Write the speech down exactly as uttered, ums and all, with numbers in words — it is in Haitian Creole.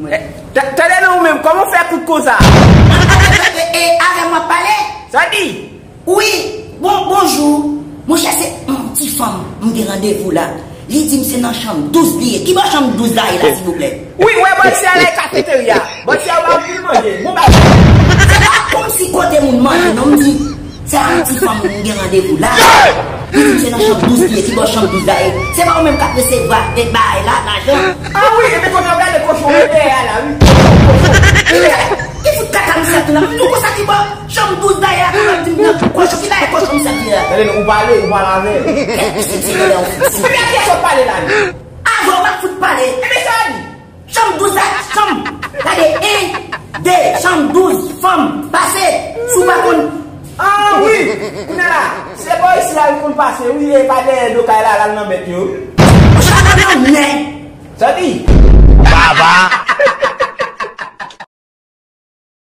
Tande non, ou menm, kòman w fè kout konsa? E avè m w ap pale? Sa di? Wi. Bon, bonjou. Monchè, se yon ti fanm m gen randevou la. Li di m se nan chanm douz li ye. Ki bò chanm douz la ye la, silvouplè? Wi, wè, bòl si a la e kafeterya. Bòl si a w anpil manje. Bon bagay. Se pa kòmsi kote moun manje non, m di se a yon ti fanm m gen randevou la. Li di m se nan chanm douz li ye. Ki bò chanm douz la ye? Se pa ou menm k ap resevwa de bagay la, lajan? Ah wi, epi kote w gade kochon mete a la, wi. Ki fout kaka misye ap di la? M di w konsa ki bò chanm douz dayè a, pou l ap di m nan kochon, ki bagay kochon misye ap di la? Tande non, ou pale, ou pale avè l. Kèk pitit se lè yon fout. Konbyen kèk w ap pale la, wi? Avè w m ap fout pale. Ebyen sa di. Chanm douz la, chanm. Gade, en, de, chanm douz, fanm, pase. Si w pa konn. Ah wi. Kounye a la, se bò isi la wi konn pase, wi, e pa dèyè do kay la, l al nan bèt yo. Ou chaka nan men. Sa di? Baba.